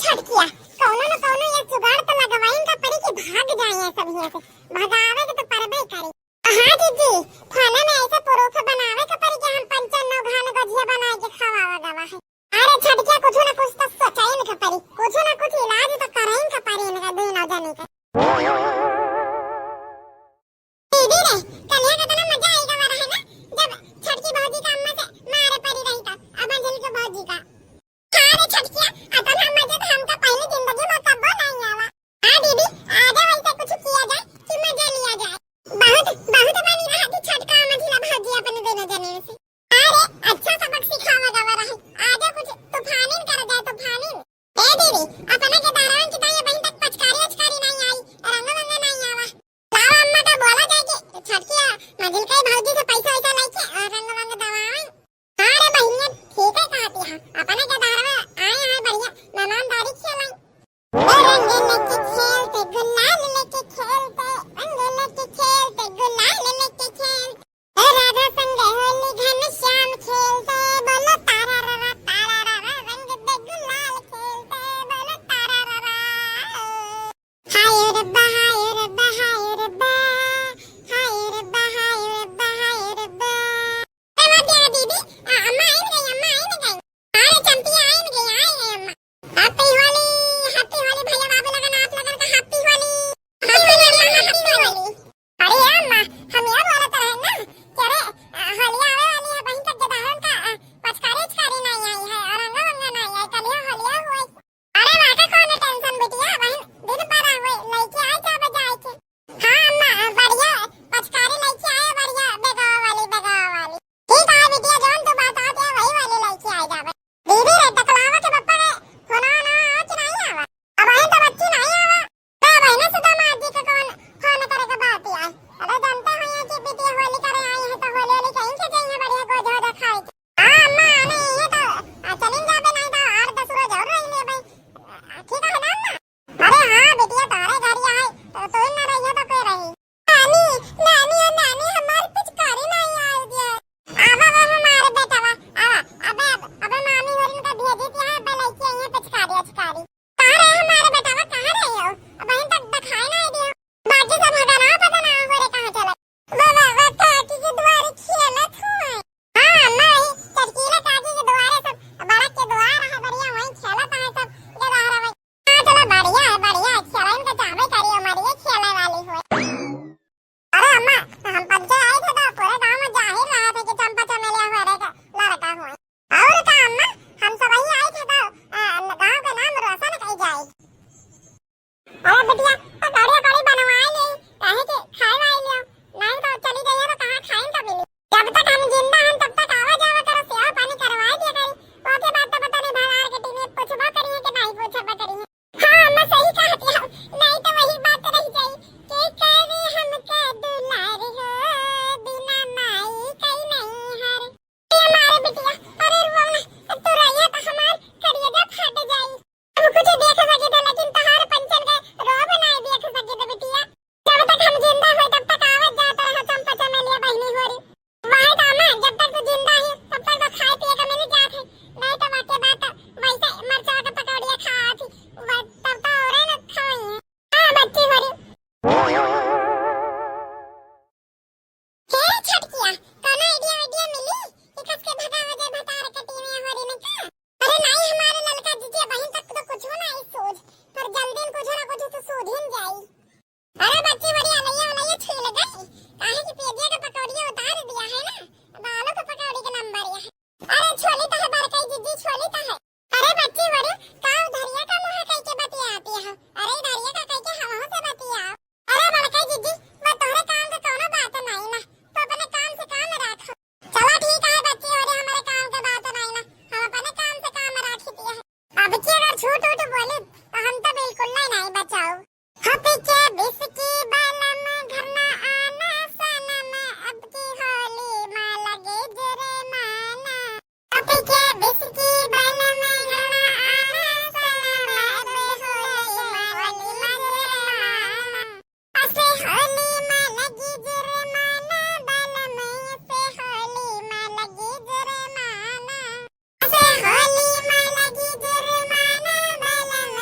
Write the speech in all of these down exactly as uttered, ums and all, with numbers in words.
छटकिया, कौनो न कौनो एक जुगाड़ तो लगवाइन का पड़ी कि भाग जाए सब हियां से। भगावे के तो परबे करी। हाँ जीजी, थाना में ऐसा proof बनावे के पड़ी कि हम पंचन नौ घान गजिया बनाए के खवावा गवा है। अरे छटकिया, कुछ ना कुछ तो सोचाइन के पड़ी, कुछ ना कुछ इलाज तो कराइन के पड़ी इनका दोनों जने के। दीदी रे, कलिया कितना मजा आई गवा रहे ना, जब छटकी भौजी का अम्मा से मारे पड़ी रही था, अब अंजलि के भौजी का। हाँ रे छटकिया, अतना मजा तो हमका पहली जिंदगी में कब्बो नहीं आवा। हाँ दीदी, आगे वैसे कुछ किया जाए कि मजा लिया जाए। बहुत, बहुत बनी रहा कि छटका मझिला भौजी अपने दोनों जने से। अरे, अच्छा सबक सिखावा गवा रहे। आगे कुछ तूफानिन कर जाए, तूफानिन। ए दीदी, अपना के दारवन की ताई बहिन तक पचकारी उचकारी नहीं आई, रंग वंग नहीं आवा। लावा अम्मा का बोला जाए कि छटकिया मझिल के भौजी से पैसा वैसा लेके और रंग वंग दवावे। हाँ रे बहिनिया, ठीक है कहती है। अपना के दारवा आए हैं बढ़िया, मेहमानदारी खेलाई। ए रंग लेके खेलते, गुलाल लेके खेलते, रंग लेके खेलते, गुलाल लेके खेलते। ए राधा संग होली घनश्याम खेलते, बोलो तारा रा रा, तारा रा रा, रंग दे गुलाल खेलते, बोलो तारा रा रा। हाय रब्बा, हाय रब्बा, हाय रब्बा, हाय रब्बा, हाय रब्बा, हाय रब्बा। ए, वो क्या दीदी? आ, अम्मा आइन गई, अम्मा आइन गई। अरे चंपी आइन गई, आइन गई अम्मा। Happy होली, happy होली भैया बाबू लगन, आप लगन का happy होली। Happy होली, happy होली। अरे अम्मा, हम ये बोलत रहे ना कि अरे, आ, होली आवे वाली है, बहिन तक के दारन का, आ, पचकारी उचकारी नहीं आई है और रंगा वंगा नहीं आई, कल ही होलिया हुई। अरे वाका कौन tension बिटिया, बहिन दिन पर आ हुई, लइके आए क्या बजाए के। हाँ अम्मा, बढ़िया पचकारी लइके आए, बढ़िया बेगवा वाली, बेगवा वाली। ठीक है बिटिया, जौन तू बतावत है वही वाली लइके आए जाबे। दीदी रे, टकलावा के पप्पा के फोन आना आवा कि नहीं आवा? अब आई तो बच्ची नहीं आवा। तो बहिना सुदामा जी के कौन फोन करे के बात आई? अरे जानते हो ये कि बिटिया होली करे आई है तो होली होली कहीं के जाइए बढ़िया गोजा वोजा खाए के। हाँ अम्मा, आने ये तो, आ, चलिन जाबे नहीं तो आठ दस रोज और रही लेबे। आ, ठीक है ना अम्मा? अरे हाँ बिटिया, तोहरे घर यहाँ है, तो तू ही ना रहिया तो के रही? नानी, नानी, ओ नानी, हमार पिचकारी नहीं आई दिया। आवा वो हमारे बेटवा, आवा। अबे, अब, अबे मामी होरिन का भेजी थी, हाँ, अबे लइके आई है पिचकारी, पिचकारी। कहाँ रहे हमारे बेटवा, कहाँ रहे हो? अब हम तक दिखाई नहीं दिया। बाकी सब हगना पता ना हो रे कहाँ चला। वो, वो, वो काकी के दुआरे खेलत हुए। हाँ, अम्मा, वही चटकीला काकी के दुआरे सब, बड़ा के दुआर है, बढ़िया, वहीं खेलत है सब, जगह रहे। हाँ, चलो, बढ़िया है, बढ़िया है, खेलन के चाहबे करी, हमारी ये खेले वाली हुए। अरे अम्मा, तो हम पंचे आए थे तो पूरे गांव में जाहिर रहा था कि चंपा चमेलिया हुए रे के लड़का हुए। और का अम्मा, हम सब वही आए थे तो, आ, गांव के नाम रोशन कई जाए। अरे बिटिया, पकौड़िया पकौड़ी बनवाए ले, काहे के खाए वाए ले, नहीं तो चली जाइए तो कहाँ खाए का मिली। जब तक हम जिंदा हैं तब तक आवा जावा करो, सेवा पानी करवाए दिया करी। ओके बाद तो पता नहीं भंडार के टीम में पूछबा करी है कि नहीं पूछबा करी है। हाँ अम्मा सही कहती है, नहीं तो वही बात रह जाई कि करे हमका दुलार हो, बिना माई कई नहीं हर। ए मारे बिटिया, अरे रोना, तू रोइया तो हमार करेजा फट जाई। हम कुछ देख सके थे, लेकिन तहार पंचन के रोब नाय देख सके थे बिटिया। जब तक हम जिंदा होई, तब तक आवत जात रहो चंपा चमेलिया बहिनी होरी। वाहे दामा, जब तक तू जिंदा है, तब तक तो खाए पिए का मिल जात है। नहीं तो बाकी बात वैसे मरचा के पकौड़िया खात ही, तब तो औरे न खाई है। हाँ, बच्ची होरी। हे छटकिया, कौनो idea वाइडिया मिली कि कस के भगावा जाए भतार के टीम या होरी में का? अरे नाई, हमारे ललका जीजी बहिन तक तो कुछ ना है सूझ, पर जल्दी कुछ ना कुछ तो सूझ ही जाई। अरे बच्ची बड़ी अलैया वलैया छील गई, काहे कि पेजिया के पकौड़िया उतार दिया है ना, अब आलू के पकौड़ी के नंबर या है। अरे छोली तो है बड़कई जीजी, छोली तो है। अरे बच्ची बड़ी, का उधरिया का मुँह कई के बतियाती है? अरे इधरिया का कई के हमहू से बतियाओ। अरे बड़कई जीजी, वो तोहरे काम के कौनो बात नहीं ना, तो अपने काम से काम रखो। चला ठीक है बच्ची बड़ी, हमारे काम के बात नहीं ना, हम अपने काम से काम रखी दिया है। अब की अगर झूठ उठ बोली तो हम तो बिल्कुल नहीं, नहीं बचाऊ। हपी के बिस्की बालम, घर ना आना सनम, अब की होली में लगे जुर्माना। हपी के बिस्की बालम, घर ना आना सनम, अब होली में लगे जुर्माना। असे होली में लगी जुर्माना, बालम, असे होली में लगी जुर्माना। असे होली में लगी जुर्माना, बालम,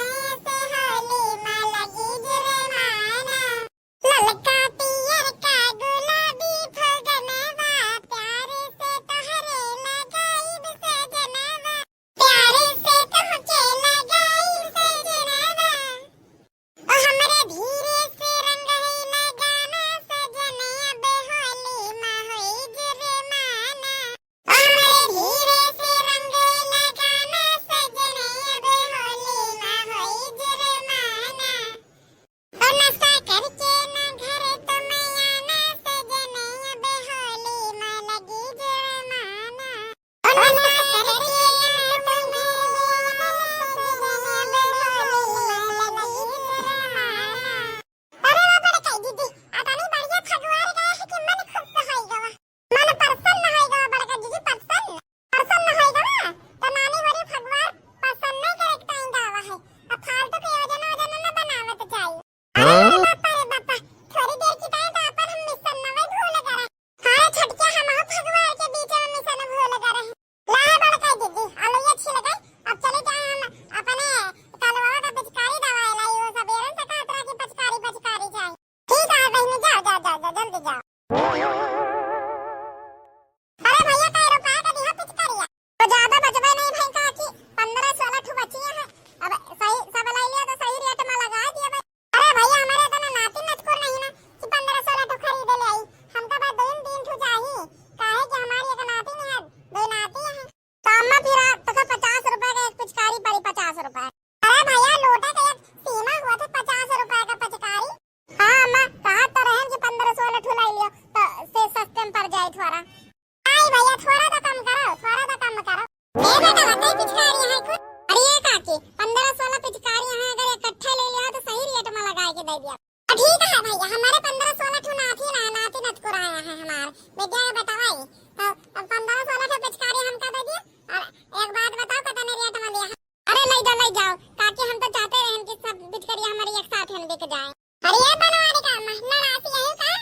जाए। अरे ये बनवारी का अम्मा, लड़ासी यही का?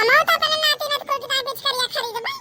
हमहू तो अपने नाती नतकुल की ताई पिचकारिया खरीदबे।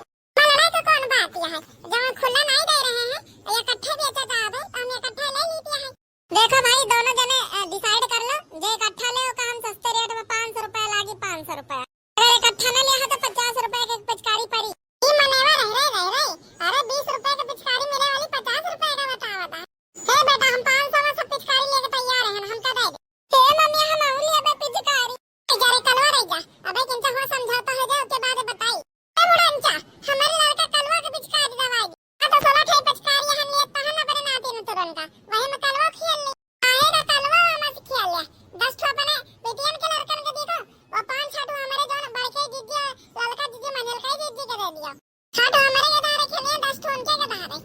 लड़ाई का कौन बात यह है? जब खुला नहीं दे रहे हैं, इकट्ठे बेचत आवे, तो हम इकट्ठे ले लीती है। देखो भाई, दोनों जने, अ, decide कर लो, जे इकट्ठा ले, ओका हम सस्ते rate में पाँच सौ रुपया लागी, पाँच सौ रुपया। अगर इकट्ठा न लिया है तो पचास रुपया के पिचकारी पड़ी। ई मनेवा रह रे, रह रे। अरे बीस रुपया के पिचकारी मिले वाली पचास रुपया का बतावा था। हे बेटा, हम पाँच सौ में सब पिचकारी लेके तैयार हैं, हमका दे दे। हे मम्मी, हम आऊ लेबे पिचकारी। ए, जा रे कलवा रह जा, अबे किनसे हो समझौता हो जाए, उसके बाद बताई। ए बुढ़नचा, हमारे लड़का कलवा के पिचकारी दवाई। हाँ तो सोलह ठे पिचकारी हम लिए तहन अपने नाती नतुरन का, वही में कलवा खेल ले। काहे का कलवा हमसे खेल ले? दस ठो अपने बेटियन के लड़कन के दे दो, वो पाँच छह ठो हमारे जौन बड़के जीजी, ललका जीजी, मंझलका जीजी के दे दिया। छह ठो हमारे के धारे खेलिए, दस ठो उनके के धारे।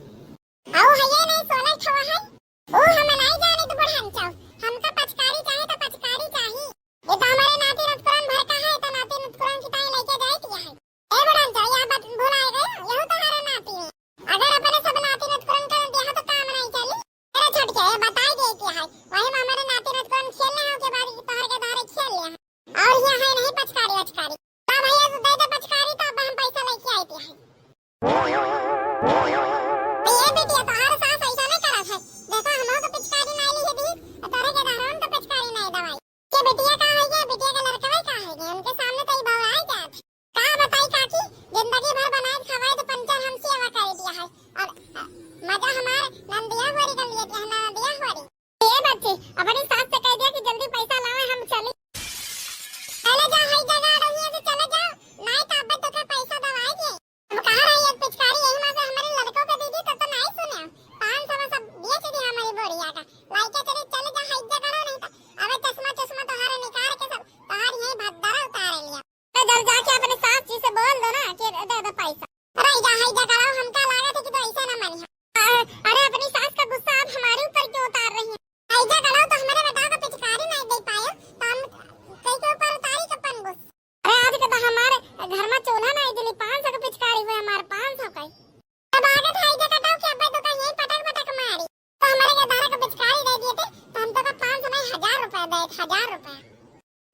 औ है ये नहीं सोलह ठो है। ओ हम नहीं जाने तो बुढ़नचा, हमका पचकारी चाहे तो पचकारी चाही। ये तो हमारे नाती नतकुरन भर का है, तो नाती नतकुरन की ताई लेके जाए दिया है। ए बुढ़नचा, यह बात भुलाए गए, यहू तुम्हारा नाती है। अगर अपने सब नाती नतकुरन कर दिया तो काम नहीं चली। अरे छोटके, ये बताई दे दिया है, वही में हमारे नाती नतकुरन खेलने हैं, के बाद तोहर के धारे खेल ले हैं। और यहाँ है नहीं पचकारी वचकारी। ला भैया, तू दे दे पचकारी, तो अब हम पैसा लेके आए दिया है। ए बिटिया, तोहार सास ऐसा नहीं करत है। देखा, हमहू के पिचकारी नहीं ली दी, और तोरे के दहरन के पिचकारी नहीं दवाई। के बिटिया का है ये, बिटिया के लड़कवे का है ये, उनके सामने तो ई बौराई जात है। का बताई काकी, जिंदगी भर बनाए खवाए तो पंचर हम सेवा कर दिया है। और, अ, मजा हमार नंदिया होरी कर लिए, नंदिया होरी। ए बच्ची, अपनी सास से कह दिया कि जल्दी पैसा लावे, हम चली। चले जा, हई जगह रहिए से चले जा, नहीं तो अब तो के पैसा दवाई दे। अब कहाँ रही एक पिचकारी, यही में से हमारे लड़कों के दीदी तो, तो नहीं सुने। पाँच सौ में सब बेच दी हमारी बोरिया का। लाइके चली, चले जा, हई जगह नहीं तो अबे चश्मा, चश्मा तोहारे निकाल के सब तोहार यही भद्दरा उतारे लिया। तो जब जाके अपने सास जी से बोल दो ना कि दे दो पैसा। अरे जा, हई जगह हमका लागत है कि तो ऐसे ना मानी। अ-, अरे अपनी सास का गुस्सा आप हमारे ऊपर क्यों उतार रही हैं? ऐजा करो तो हमारे बेटा का पिचकारी नहीं दे पाए, तो हम कई के ऊपर उतारी के अपन गुस्सा। अरे आज के तो हमारे घर में चूल्हा नहीं दिली, पाँच सौ का पिचकारी हुए हमारे, पाँच सौ का ही। तब आगे था ऐजा कटाओ कि अब्बे तो का यही पटक पटक मारी। तो हमारे के धारा का पिचकारी दे दिए थे, तो हम तो का पाँच सौ नहीं, हजार रुपया दे, हजार रुपया।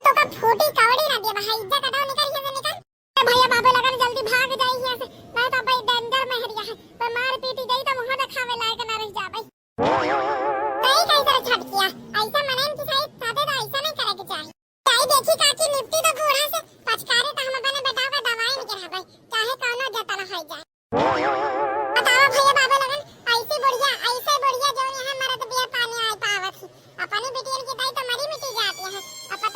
तो का फूटी कवड़ी ना दिया भाई, इज्जत हटाओ, निकल यहाँ से, निकल। ए भैया बाबू लगन जल्दी भाग जाई यहाँ से, नहीं तो भाई danger महरिया है, कोई मार पीटी जाई तो मुँह दिखावे लायक ना रह जा भाई। सही कही सर छटकिया, ऐसा मनन की सही साथे तो ऐसा नहीं करे के चाहिए। चाहे देखी काकी निपटी तो बूढ़ा से, पचकारी तो हम अपने बेटा का दवाई नहीं करावे, चाहे कौनो जतन हो जाए। बतावा भैया बाबू लगन, ऐसी बुढ़िया, ऐसे बुढ़िया जो यहाँ मरत बिया पानी आए पावत ही। अपनी बिटियन की दाई तो मरी मिटी जाती है। अपन